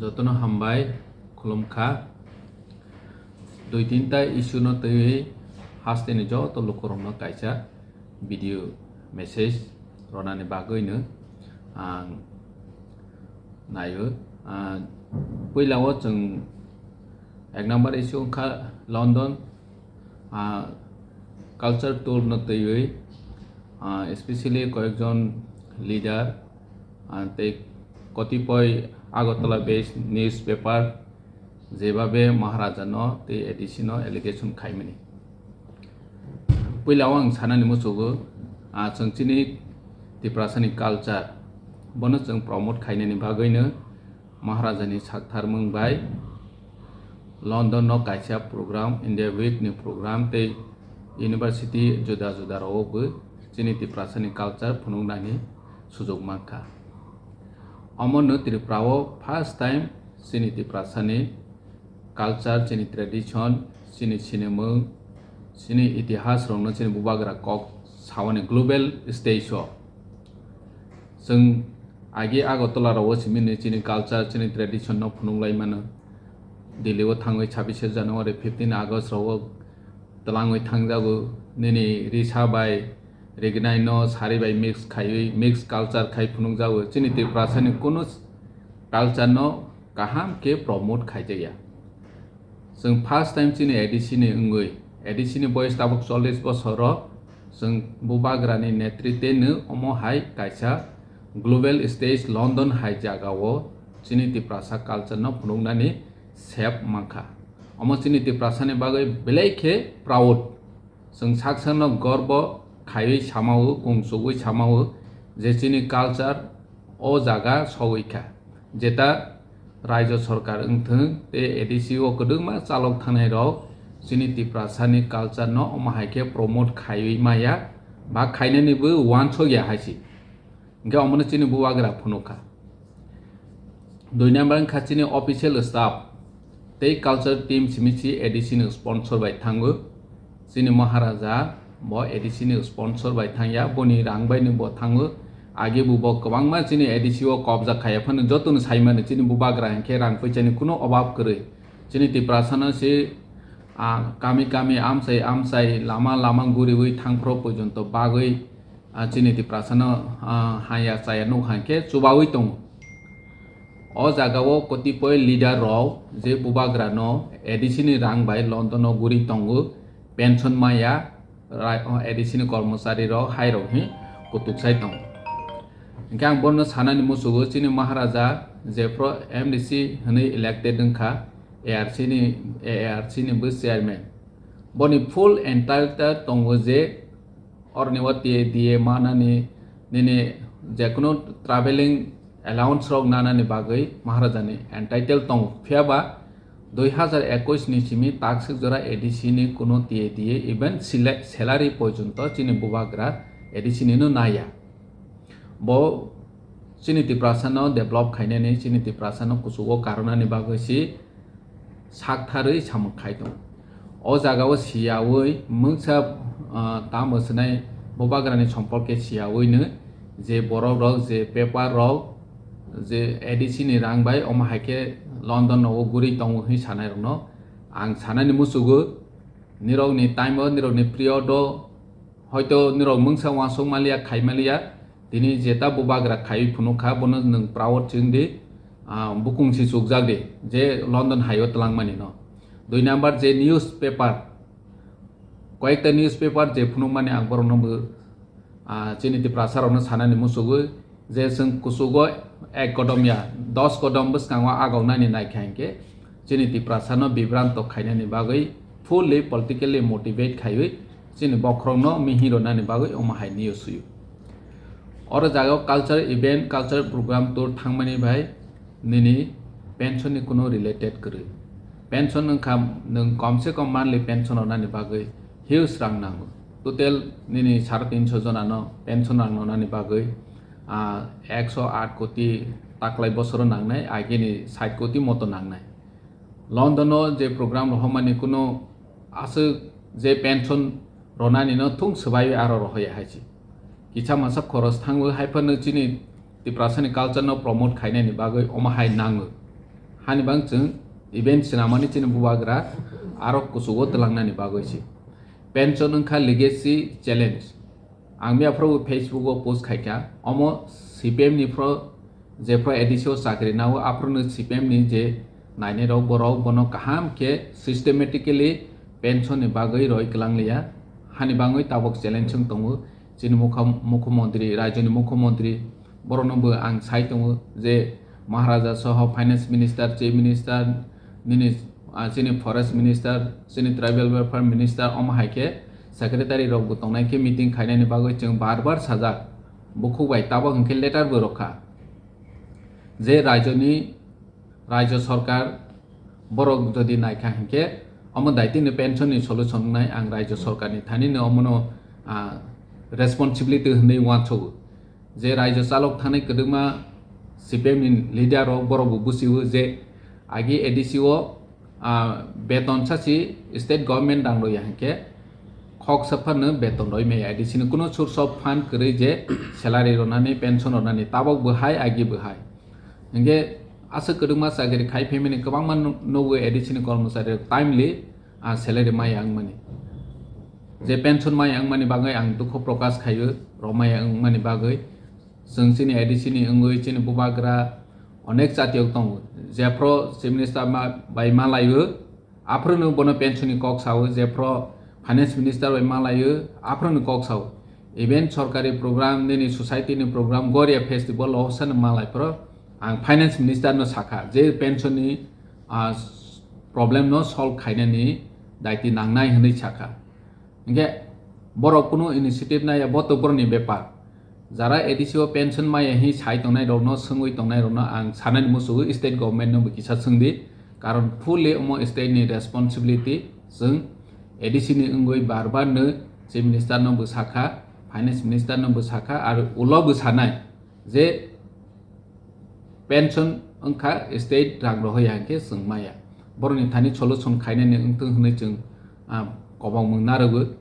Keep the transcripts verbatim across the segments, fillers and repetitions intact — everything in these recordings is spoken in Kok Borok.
Jotono hambai khulumkha. Dui tinta issue no twiwi hasteni joto lukurokno kaisa video message ronani bagwino ang naio. Ah, puilao chwng ek number issue wngkha London, ah, culture tour no twiwi, ah, especially koyekjon leader, ah, tei kotipoi Agartala based newspaper jebabe Maharaja no tei A D C no allegation khaimani. Puila o ang sanani muchugo, ah, chwng chini Tiprasani culture bono chwng promote khainani bagwino Maharaja ni saktharmung bai London no kaisa program, India Week ni program tei university juda juda rok bo chini Tiprasani culture phunuknani sujuk mankha. Omono Tripura o first time chini Tiprasani culture, chini tradition, chini sinimung, chini itihas rokno chini bubagra kok sawani global stage o. Chwng agi Agartala rok o simi ni chini culture, chini tradition no phunuk lai mano. Delhi o thangwi chhabishe January, fifteen August rok o twlangwi thangjago. Nini risa bai rignai no sari bai mix khaiwi, mix culture khai phunukjago. Chini Tiprasani kunu culture no kaham khe promote khaijakya. Chwng first time chini A D C ni wngwi, A D C ni boyes tabuk chollish bosor o, chwng bubagra ni netritwe no omo hai kaisa global stage London hai jaga o chini Tiprasa culture no phunuknani sep mankha. Omo chini Tiprasa ni bagwi belai khe proud. Chwng sak sakno gorbo khaiwi samao, kungsugwi samao je chini culture o jaga sogwi kha. Jeta raijo sorkar wngthwng tei A D C o kwdwkma chalok thangnai rok chini Tiprasani culture no omo hai khe promote khaiwi maya ba khainani bo uansuk ya hai se. Hingke omono chini bubagra phunukha. Dui number wngkha chini official staff tei culture team simi si A D C ni sponsor bai thango. Chini Maharaja bo A D C ni sponsor bai thangya, boni rang bai ni bo thango. Age bo bo kwbangma chini A D C o kobja khaiya phano jotono saimani chini bubagra hingke rang puisani kuno obab kwrwi. Chini Tiprasano se, ah, kami kami amchai amchai lama lama guriwi thangphro porjonto bagwi, ah, chini Tiprasano, ah, haya chaya nuk hai khe chubawi tongo. O jaga o kotipoi leader rok je bubagra no A D C ni rang bai London o guri tongo, pension maya, rai-, o A D C ni kormochari rok hai rok hi kutuk sai tongo. Hingke ang bono sanani muchugo chini Maharaja jephro M D C hwnwi elected wngkha, A R C ni, A R C ni bo chairman. Boni full entitled tongo je oroni o T A D A manani, nini jekunu traveling allowance rok nanani bagwi Maharaja ni entitled tongo. Phiya ba dui hazar ekush ni simi takswk jora A D C ni kuno T A D A even sila-, salary porjonto chini bubagra A D C ni no naya. Bo chini Tiprasa no develop khainani, chini Tiprasa no kuchugo karwnani bagwi si saktharwi samung khai tongo. O jaga o siyawi mungsa, ah, tamo swnai bubagra ni somporke siyawi no je borok rok je paper rok je A D C ni rang bai omo hai khe London o guri tongo hwnwi sanai rok no ang sanani muchugo. Nirok ni time o, nirok ni period o hoito nirok mungsa uansuk maliya, khai maliya, tini jeta bubagra khai phunuk kha, bono nwng proud chwng di, ah, bukung si chukjak di, je London hai o twlang mani no. Dui number je newspaper, koyekta newspaper je phunuk mani ang borok no bo, ah, chini Tiprasa rok no sanani muchugo je chwng kuchugo ek kodom ya, dos kodom bwskango agok nani nai kha hinkhe chini Tiprasa no bibranto khainani bagwi fully politically motivate khaiwi chini bokhorokno mihi rwnani bagwi omo hai news suyo. Oro jaga o culture event, culture program tour thangmani bai nini pension ni kuno related kwrwi. Pension wngkha nwng kom se kom monthly pension rwnani bagwi huge rang nango. Total nini sare tinso jona no pension rang rwnani bagwi, ah, ekso aat koti taklai bosoro nangnai, agini sait koti moto nangnai. London o je program rohormani kuno aswk je pension ronani no thung swbaiwi aro rohoya hai se. Kisa masa khoros thango hai phano chini Tiprasani culture no promote khainani bagwi omo hai nango. Hani bang chwng event swnamani chini bubagra aro kuchugo twlangnani bagwi se. Pension wngkha legacy challenge. Ang miyaphuru Facebook o post khaikha, omo C P M ni phro, jephru A D C o chakri nao, aphuru no C P M ni je nainai rok, borok bono kaham khe systematically pension ni bagwi roi kwlang liya. Hani bangwi tabok challenge wng tongo chini mukha-, mukhyamantri, rajyoni mukhyamantri, borokno bo ang sai tongo je Maharaja soho finance minister, chief minister, nini, ah, chini forest minister, chini tribal welfare minister, omo hai khe secretary rok bo tongnai khe meeting khainani bagwi chwng bar bar sajak. Bukhuk bai tabok hinkhe letter bo rwkha je rajyoni, rajya sarkar borok jodi naikha hinkhe omo daitino pension ni solution wngnai ang rajya sarkar ni thani no omono, ah, responsibility hwnwi uansugo. Je rajya chalok thani kwdwkma C P M ni leader rok borok bo busiwo je agi A D C o, ah, beton sachi state government rang rwya hinkhe khok saphano beton roi maya A D C ni kuno source of fund kwrwi je salary rwnani, pension rwnani, tabok bo hai, agi bo hai. Hinkhe aswk kwdwkma chakri khai phaimani kwbangma nu-, nugo A D C ni kormochari rok timely, ah, salary maya wngmani. Je pension maya wngmani bagwi ang dukhu prokash khaio, rok maya wngmani bagwi. Chwng chini A D C ni wngwi chini bubagra onek chatiyok tongo. Jephru chief minister ma-, bai malaio, aphuru no bono pension ni kok sao, jephru finance minister bai malaio, aphuru no kok sao. Even sorkari program, nini society ni program, Goria festival, o sano malai phuru ang finance minister no sakha, je pension ni, ah, problem no solve khainani daiti nangnai hwnwi sakha. Hinkhe borok kunu initiative naiya, bo to borokni bepar. Jara A D C o pension maya hi sai tongnai rokno, swngwi tongnai rokno ang sanani muchungo state government no bo kisa swngdi, karon fully omo state ni responsibility. Chwng A D C ni wngwi bar bar no chief minister no bo sakha, finance minister no bo sakha, aro ulo bo sanai je pension wngkha state rang rohoya hinkhe chwng maya. Borokni thani solution khainani wngthung hwnwi chwng, ah, kobongmung narwgo.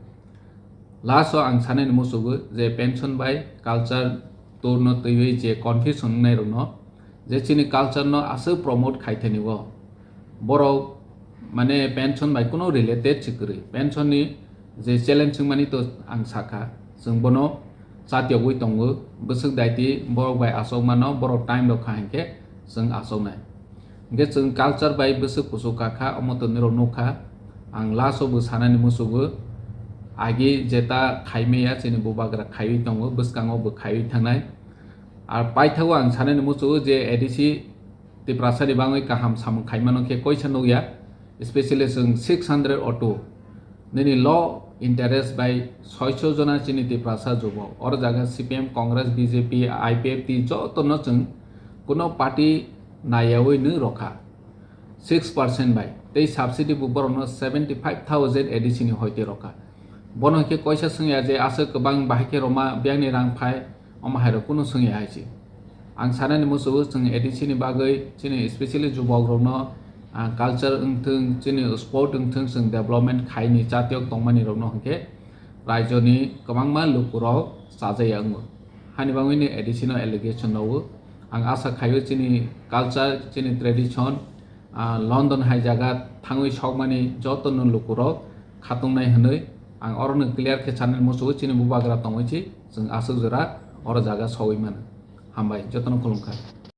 Last o ang sanani muchungo je pension bai culture tour no twiwi je confusion wngnai rokno, je chini culture no aswk promote khai thani o. Borok mane pension bai kuno related se kwrwi. Pension ni je challenge wngmani to ang sakha, chwng bono chatiyogwi tongo. Bwswk daiti borok bai achok mano, borok time rok kha hinkhe chwng achoknai. Hinkhe chwng culture bai bwswk kuchuk kakha, omo to nirok nukha. Ang last o bo sanani muchungo, agi jeta khaimaya chini bubagra khaiwi tongo, bwskango bo khaiwi thangnai. Ar paithago ang sanani muchungo je A D C Tiprasa ni bangwi kaham samung khaimano khe koisa nukya, especially chwng six hundred auto nini low interest bai soicho jona chini Tiprasa jubok. Oro jaga C P M, Congress, B J P, I P F T jotono chwng kuno party naiyawi nw rokha six percent bai. Tei subsidy bo borokno seventy five thousand A D C ni hoite rokha. Bono khe koisa swngya je aswk kwbang bahai khe roma biyangni rang phai, omo hai rok kunu swngya hai se. Ang sanani muchungo chwng A D C ni bagwi chini specially jubok rokno, ah, culture wngthung, chini sport wngthung, chwng development khaini chatiyok tongmani rokno hinkhe raijoni kwbangma lukurok chajaya wngo. Hani bangwini A D C no allegation rwo. Ang asa khaio chini culture, chini tradition, ah, London hai jaga thangwi sokmani jotono lukurok khatungnai hwnwi ang orono clear khe sanani muchungo chini bubagra tongwi si chwng aswk jora oro jaga sogwi mano. Hambai, jotono khulumkha.